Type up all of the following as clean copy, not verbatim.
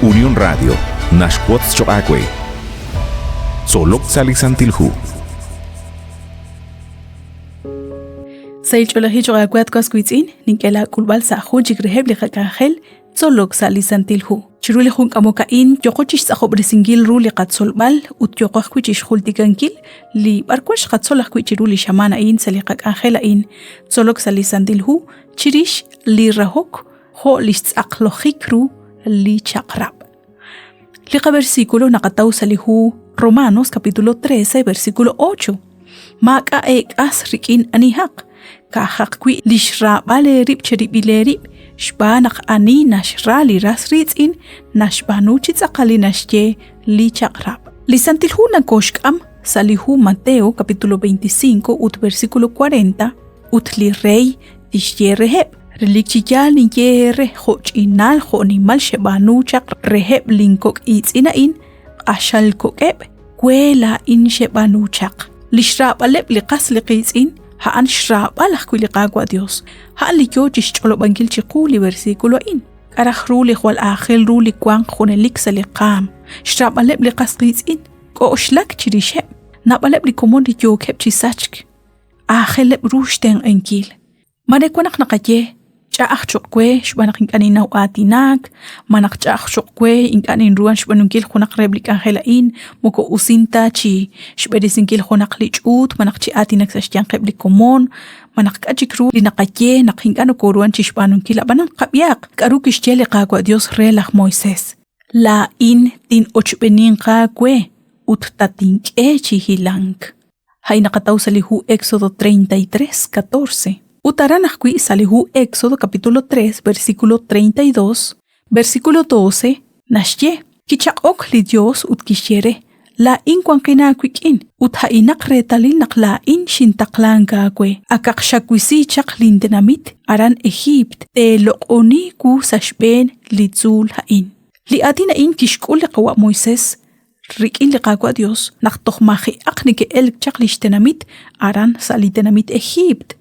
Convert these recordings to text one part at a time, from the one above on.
Unión Radio naxwotz choq' aawe. Tzolok sa' li Santil Hu. Sahil ch'oolejil choq' aawe at was wiitz'in, nink'e laak'ulb'al sa' jun chik reheb' li qak'anjel Tzolok sa' li Santil Hu. Chiru li jun k'amok a'in, yooqo chixtz'aqob'resinkil ru li qatzolb'al ut yooqo ajwi' chixjultikankil li b'arwan xqatzol ajwi' chiru li xamaan a'in sa' li qak'anjel a'in, Tzolok sa' li Santil Hu chirix li rahok jo' li xtz'aqlojik ru li chaq'rab'. Li qaversículo naqataw sa' li hu Romanos capítulo 13 versículo 8. Maak'a' eek'as rik'in anihaq, ka'ajaq wi' li xraab'al eerib' cherib'il eerib' xb'aan naq ani naxra li ras riitz'in naxb'aanu chi tz'aqal li naxye li chaq'rab'. Li Santil Hu nakooxk'am sa' li hu Mateo capítulo 25 ut versículo 40 ut li rey tixye reheb', Relik chi yaal ninye eere jo' ch'inal jo' nimal xeb'aanu chaq reheb' linkok' iitz'in a'in, q'axal kok'eb', we laa'in xeb'aanu chaq. Li xraab'aleb' li qas li qiitz'in, a'an xraab'al ajwi' li Qaawa' Dios. A'an li yoo chixch'olob'ankil chiqu li versículo a'in. K'a' raj ru li jwal aajel ru li wanq junelik sa' li qaam? Xraab'aleb' li qas qiitz'in, k'oxlak chirixeb'. Naab'aleb' li komon li yookeb' chi sachk. Aajeleb' ru xtenq'ankil. Mare wan naq naqaye, ch'a'aj choq' we xb'aan naq ink'a' ninnaw aatinak, malaj ch'a'aj choq' we ink'a' ninruhan xb'aanunkil junaq reheb' li k'anjel a'in, moko usin ta chi xb'eresinkil junaq li ch'uut malaj chi aatinak sa' xyanqeb' li komon, malaj k'a' chik ru li naqaye naq ink'a' nokoruhan chixb'aanunkil. Ab'anan qab'ihaq k'aru kixye li Qaawa' Dios re laj Moisés. Laa'in tin'ochb'eninq aawe ut tatink'e chi hilank. A'in naqataw sa' li hu Éxodo 33, 14. Ut aran ajwi' sa' li hu Éxodo capítulo 3, versículo 32, versículo 12, naxye, Kichaq'ok li Dios ut kixye re, Laa'in wanqin aawik'in, ut a'inaq reetalil naq laa'in xintaqlank aawe. Akaq xawisi chaq lintenamit aran Ejiipt, teeloq'oni wu sa' xb'een li tzuul a'in. Li aatin a'in kixk'ul li qawa' Moisés rik'in li Qaawa' Dios naq toj maji'aq neke'elk chaq lix tenamit aran sa' li tenamit Ejiipt.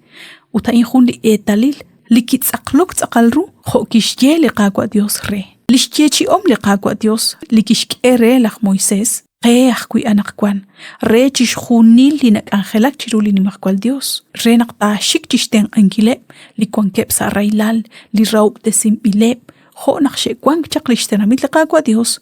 Ut a'in jun li eetalil li kitz'aqlok tz'aqal ru jo' kixye li Qaawa' Dios re. Lix yeechi'om li Qaawa' Dios li kixk'e re laj Moisés qe ajwi' anaqwan, re chixjunil li nak'anjelak chiru li Nimajwal Dios, re naq taaxik chixtenq'ankileb' li wankeb' sa' rahilal, li rahob'tesinb'ileb', jo' naq xe'wank chaq lix tenamit li Qaawa' Dios,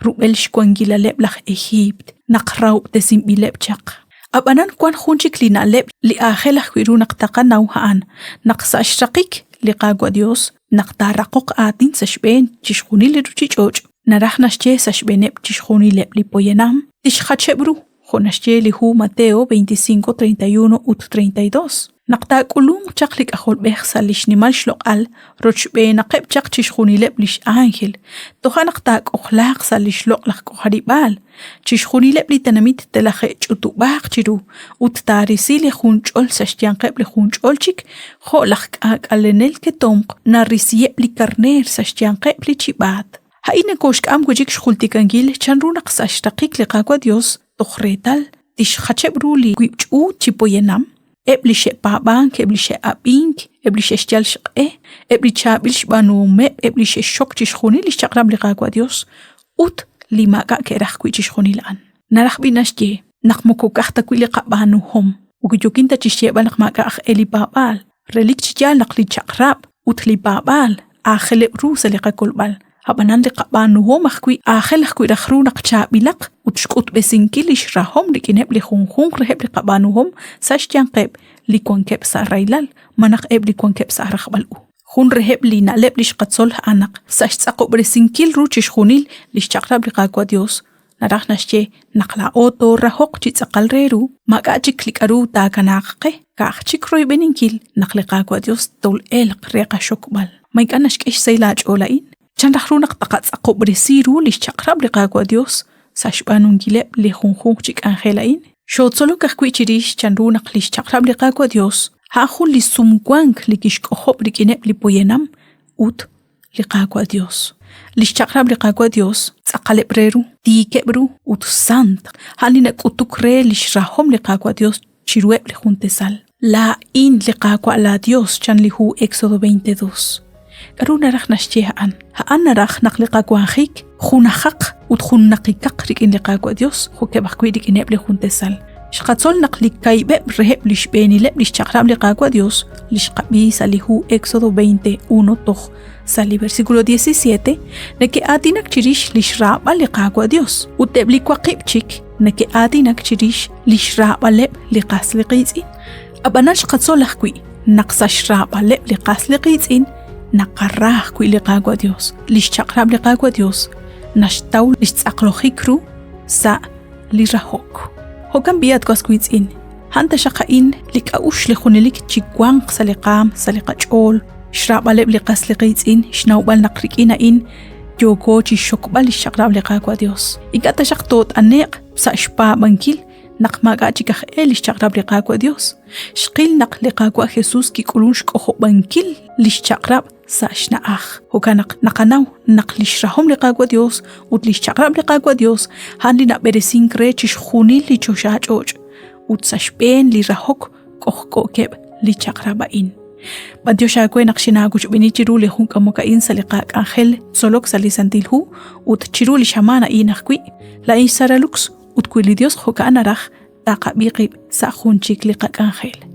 rub'el xwankilaleb' laj Ejiipt naq rahob'tesinb'ileb' chaq. Ab'anan wank jun chik li na'leb' li aajel ajwi' ru naq taqanaw a'an naq sa' xraqik li Qaawa' Yos naq taaraqoq aatin sa' xb'een chixjunil li ruuchich'och', naraj naxye sa' xb'eeneb' chixjunileb' li poyanam, tixjacheb' ru jo' naxye li hu Mateo 25, 31 ut 32. Naq taak'ulunq chaq li K'ajolb'ej sa' li xnimal xloq'al rochb'eenaqeb' chaq chixjunileb' li x'ánjel, toja' naq taak'ojlaaq sa' li xloq'laj k'ojarib'aal. Chixjunileb' li tenamit telaje'ch'utub'aaq chiru ut taarisi li junch'ol sa' xyanqeb' li junch'ol chik jo' laj k'aak'alenel ketomq narisiheb' li karneer sa' xyanqeb' li chib'aat. A'in nakooxk'am wi' chik xjultikankil chanru naq sa' xraqik li Qaawa' Yos toj reetal tixjacheb' ru li wiib' ch'uut chi poyanam, eb' li xe'paab'ank, eb' li xe'ab'ink, eb' li xe'xyal xq'e, eb' li chaab'il xb'aanuhomeb', eb' li xe'xxok chixjunil li xchaq'rab' li Qaawa' Yos ut li maak'a' ke'raj wi' chixjunil a'an. Naraj b'i' naxye naq moko ka'aj ta wi' li qab'aanuhom, moko yookin ta chi xyeeb'al naq maak'a' aj e li paab'aal, Relik chi yaal naq li chaq'rab' ut li paab'aal aajeleb' ru sa' li qakolb'al, ab'anan li qab'aanuhom ajwi' aajel ajwi' raj ru naq chaab'ilaq ut xk'utb'esinkil li xrahom rik'ineb' li junjunq reheb' li qab'aanuhom sa' xyanqeb' li wankeb' sa' rahilal malaj eb' li wankeb' sa' rajb'al u. Jun reheb' li na'leb' li xqatzol a'an naq sa' xtz'aqob'resinkil ru chixjunil li xchaq'rab' li Qaawa' Dios Naraj naxye naq laa'o toorahoq chi tz'aqal re ru, maak'a' chik li k'aru taakanaaq qe, ka'aj chik royb'eninkil naq li Qaawa' Yos tol'elq re qaxokb'al. Ma ink'a' naxk'e xsahil aach'ool a'in? Chan raj ru naq taqatz'aqob'resi ru li xchaq'rab' li Qaawa' Yos sa' xb'aanunkileb' li junjunq chi k'anjel a'in? Xootzolok ajwi' chirix chanru naq li xchaq'rab' li Qaawa' Yos a'an jun li sumwank li kixk'ojob' rik'ineb' li poyanam ut li Qaawa' Dios. Li xchaq'rab' li Qaawa' Dios tz'aqaleb' re ru, tiikeb' ru ut sant, a'an li nak'utuk re li xrahom li Qaawa' Dios chiruheb' li jun tasal. Laa'in li Qaawa' laa Dios, chan li hu Éxodo 22. K'aru naraj naxye a'an? A'an naraj naq li qawanjik junajaq ut junnaqikaq rik'in li Qaawa' Dios, jo'keb' ajwi' rik'ineb' li juntesal. Xqatzol naq li kaib'eb' reheb' li xb'eenileb' li xchaq'rab' li Qaawa' Dios, li xqab'i sa' li hu Éxodo 21 toj sa' li versículo 17, neke'aatinak chirix li xraab'al li Qaawa' Dios, ut eb' li waqib' chik neke'aatinak chirix li xraab'aleb' li qas li qiitz'in. Ab'anan xqatzol ajwi' naq sa' xraab'aleb' li qas li qiitz'in naqara ajwi' li Qaawa' Dios. Li xchaq'rab' li Qaawa' Dios naxtaw li xtz'aqlojik ru sa' li rahok. Jo'kan b'i' at was wiitz'in, a'an taxaq a'in li k'a'uxl li junelik chiwanq sa' li qaam, sa' li qach'ool, xraab'aleb' li qas li qiitz'in, xnawb'al naq rik'in a'in yooko chi xxokb'al li xchaq'rab' li Qaawa' Dios. Ink'a' taxaq toot'ane'q sa' xpaab'ankil naq maak'a' chik aj e li xchaq'rab' li Qaawa' Dios. Xqil naq li Qaawa' Jesus kik'ulun xk'ojob'ankil li xchaq'rab' sa' xna'aj. Jo'kan naq naqanaw naq li xrahom li Qaawa' Dios ut li xchaq'rab' li Qaawa' Dios a'an li nab'eresink re chixjunil li choxa ch'och' ut sa' xb'een li rahok k'ojk'o'keb' li chaq'rab' a'in. B'antiox aawe naq xinaawochb'eeni chiru li jun k'amok a'in sa' li qak'anjel tzolok sa' li Santil Hu ut chiru li xamaan a'in ajwi'. Laa'in xSara Lux ut wi li Dios jo'ka'an naraj, taqab'i qib' sa' jun chik li qak'anjel.